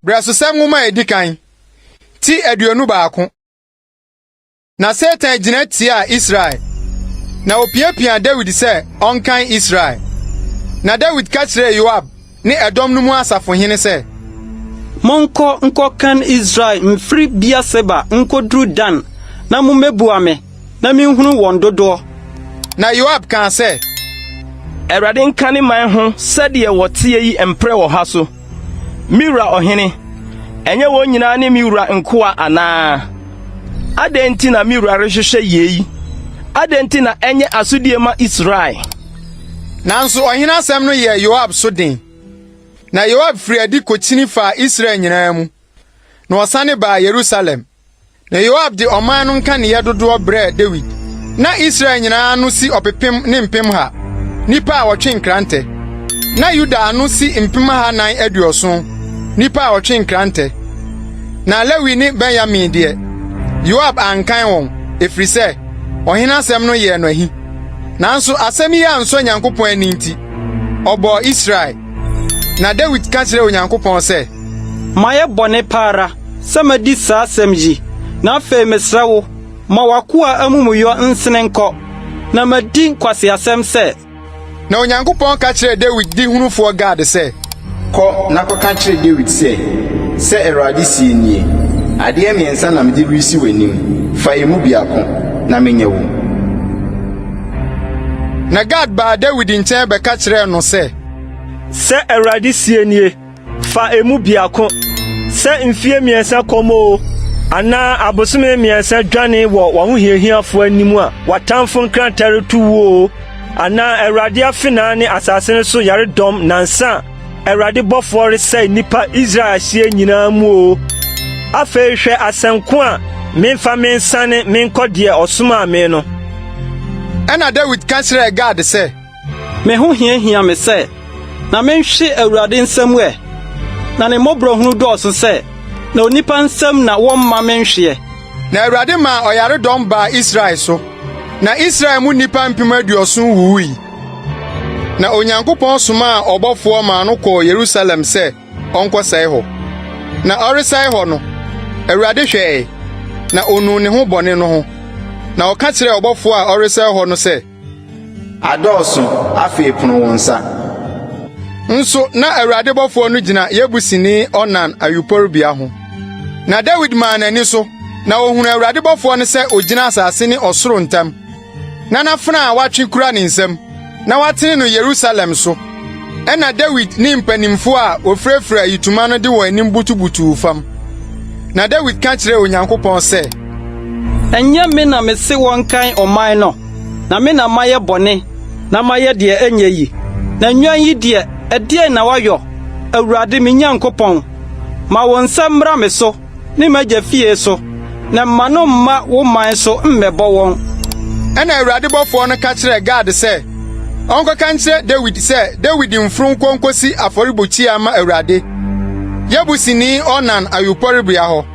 Brɛsosɛm Nwoma a edi kan, ti 21. Na Satan gyina tiaa Israel, na opiapiaa Dawid sɛ ɔnkan Israel. Na Dawid ka kyerɛɛ Yoab ne ɛdɔm no mu asafohene sɛ. Monkɔ nkɔkan Israel mfiri Beer-Seba nkoduru Dan na mummebua me, na minhunu wɔn dodoɔ. Na Yoab kaa sɛ. Awurade nka ne man ho sɛdeɛ wɔteɛ yi mprɛ ɔha so. Me wura ɔhene, ɛnyɛ wɔn nyinaa ne me wura nkoa anaa? Adɛn nti na me wura rehwehwɛ yei? Adɛn nti na ɛnyɛ asodie ma Israel? Nanso ɔhene asɛm no yɛɛ Yoab so den. Na Yoab firii adi kokyini faa Israel nyinaa mu, na ɔsane baa Yerusalem. Na Yoab de ɔman no nkaneeɛ dodoɔ brɛɛ Dawid. Na Israel nyinaa ano si ɔpepem ne mpemha, nnipa a wɔtwe nkrantɛ. Na Yuda ano si mpemahanan aduɔson, nnipa a wɔtwe nkrantɛ. Na Lewi ne Benyamin deɛ, Yoab ankan wɔn, ɛfiri sɛ, ɔhene asɛm no yɛɛ no ahi. Nanso asɛm yi ansɔ Nyankopɔn ani nti, ɔbɔɔ Israel. Na Dawid ka kyerɛɛ Onyankopɔn sɛ. Mayɛ bɔne pa ara sɛ madi saa asɛm yi, na afei mesrɛ wo, ma w'akoa amumuyɔ nsene nkɔ, na madi nkwaseasɛm sɛ. Na Onyankopɔn ka kyerɛɛ Dawid dehunufoɔ Gad sɛ. Kɔ na kɔka kyerɛ Dawid sɛ, 'Sɛ Awurade seɛ nie, Adeɛ mmiɛnsa na mede resi w'anim, fa emu biako, na menyɛ wo. Na Gad baa Dawid nkyɛn bɛka kyerɛɛ no sɛ. Sɛ Awurade seɛ nie, Fa emu biako, sɛ mfeɛ mmiɛnsa kɔm oo, anaa abosome mmiɛnsa dwane wɔ w'ahohiahiafoɔ anim a w'atamfo nkrantɛ reto wo oo, anaa Awurade afenaa ne asase no so yaredɔm nnansa a Awurade bɔfoɔ resɛe nnipa Israel ahyeɛ nyinaa mu oo. Afei hwɛ asɛm ko a memfa mensane menkɔ deɛ ɔsomaa me no. Ɛnna Dawid ka kyerɛɛ Gad sɛ. Me ho hiahia me sɛ, na menhwe Awurade nsam ɛ, na ne mmɔborɔhunu dɔɔso sɛ, na onipa nsam na wɔmma menhweɛ. Na Awurade maa ɔyaredɔm baa Israel so, na Israel mu nnipa 70,000 wuwui. Na Onyankopɔn somaa ɔbɔfoɔ maa no kɔɔ Yerusalem sɛ ɔnkɔsɛe hɔ. Na ɔresɛe hɔ no, Awurade hwɛe, na onuu ne ho bɔne no ho, na ɔka kyerɛɛ ɔbɔfoɔ a ɔresɛe hɔ no sɛ, Adɔɔso, afei pono wo nsa. Nso na Awurade bɔfoɔ no gyina Yebusini Ornan ayuporebea ho. Na Dawid maa n'ani so, na ohunuu Awurade bɔfoɔ no sɛ ogyina asase ne ɔsoro ntam, na n'afena a watwe kura ne nsam, na watene no Yerusalem so. Ɛnna Dawid ne mpanimfoɔ a wɔfirafira ayitoma no de wɔn anim butubutuu fam. Na Dawid ka kyerɛɛ Onyankopɔn sɛ. Ɛnyɛ me na mese wɔnkan ɔman no? Na me na mayɛ bɔne na mayɛ deɛ ɛnyɛ yi. Na nnwan yi deɛ, ɛdeɛn na wɔayɔ? Awurade, me Nyankopɔn, ma wo nsa mmra me so ne m'agya fie so, na mma no mma wo man so mmɛbɔ wɔn. Ɛnna Awurade bɔfoɔ no ka kyerɛɛ Gad sɛ ɔnkɔka nkyerɛ Dawid sɛ Dawid mforo nkɔ nkosi afɔrebukyia mma Awurade, Yebusini Ornan ayuporebea hɔ.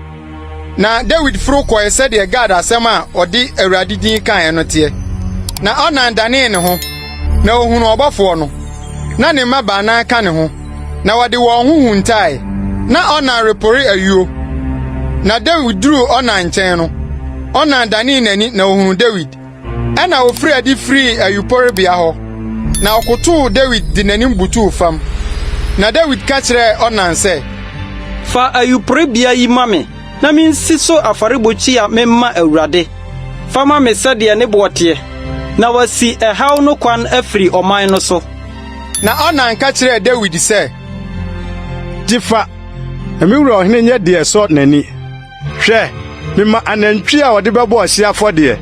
Na Dawid foro kɔe sɛdeɛ Gad asɛm a ɔde Awurade din kaeɛ no teɛ. Na Ornan danee ne ho, na ohunuu ɔbɔfoɔ no. Na ne mma baanan ka ne ho, na wɔde wɔn ho huntae. Na Ornan repore ayuo. Na Dawid duruu Ornan nkyɛn no, Ornan danee n'ani na ohunuu Dawid. Ɛnna ofirii adi firii ayuporebea hɔ, na ɔkotow Dawid de n'anim butuw fam. Na Dawid ka kyerɛɛ Ornan sɛ. Fa ayuporebea yi ma me, na minsi so afɔrebukyia memma Awurade. Fa ma me sɛdeɛ ne boɔ teɛ, na wɔasi ɛhaw no kwan afiri ɔman no so. Na Ornan ka kyerɛɛ Dawid sɛ. Gye fa, na me wura ɔhene nyɛ deɛ ɛsɔ n'ani. Hwɛ, mema anantwi a wɔde bɛbɔ ɔhyeɛ afɔdeɛ,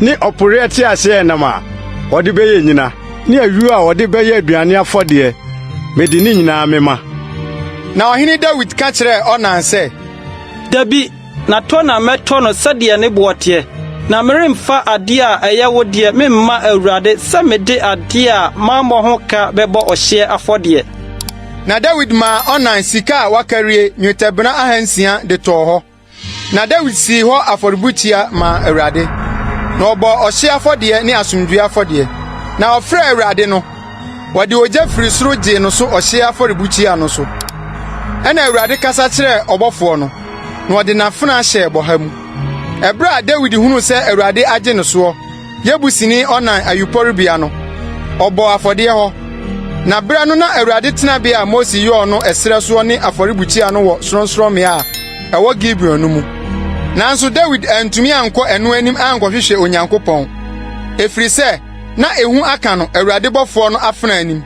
ne ɔporeɛ teaseɛnam a wɔde bɛyɛ nnyina, ne ayuo a wɔde bɛyɛ aduane afɔdeɛ, mede ne nyinaa mema. Na ɔhene Dawid ka kyerɛɛ Ornan sɛ. Dabi, na tɔ na mɛtɔ no sɛdeɛ ne boɔ teɛ, na meremfa adeɛ a ɛyɛ wo deɛ memma Awurade sɛ mede adeɛ a mammɔ ho ka bɛbɔ ɔhyeɛ afɔdeɛ. Na Dawid maa Ornan sika a wɔakarie nnwetɛbena ahansia de tɔɔ hɔ. Na Dawid sii hɔ afɔrebukyia maa Awurade, na ɔbɔɔ ɔhyeɛ afɔdeɛ ne asomdwoeɛ afɔdeɛ. Na ɔfrɛɛ Awurade no, wɔde ogya firi soro gyee no so ɔhyeɛ afɔrebukyia no so. Ɛnna Awurade kasa kyerɛɛ ɔbɔfoɔ no, na ɔde n'afena hyɛɛ bɔha mu. Ɛberɛ a Dawid hunuu sɛ Awurade agye no soɔ, Yebusini Ornan ayuporebea no, ɔbɔɔ afɔdeɛ hɔ. Na berɛ no na Awurade tenabea a Mose yɔɔ no ɛserɛ soɔ ne afɔrebukyia no wɔ sorɔnsorɔmmea a ɛwɔ Gibeon no mu. Nanso Dawid antumi ankɔ ɛno anim ankɔhwehwɛ Onyankopɔn, ɛfiri sɛ na ehu aka no Awurade bɔfoɔ no afena anim.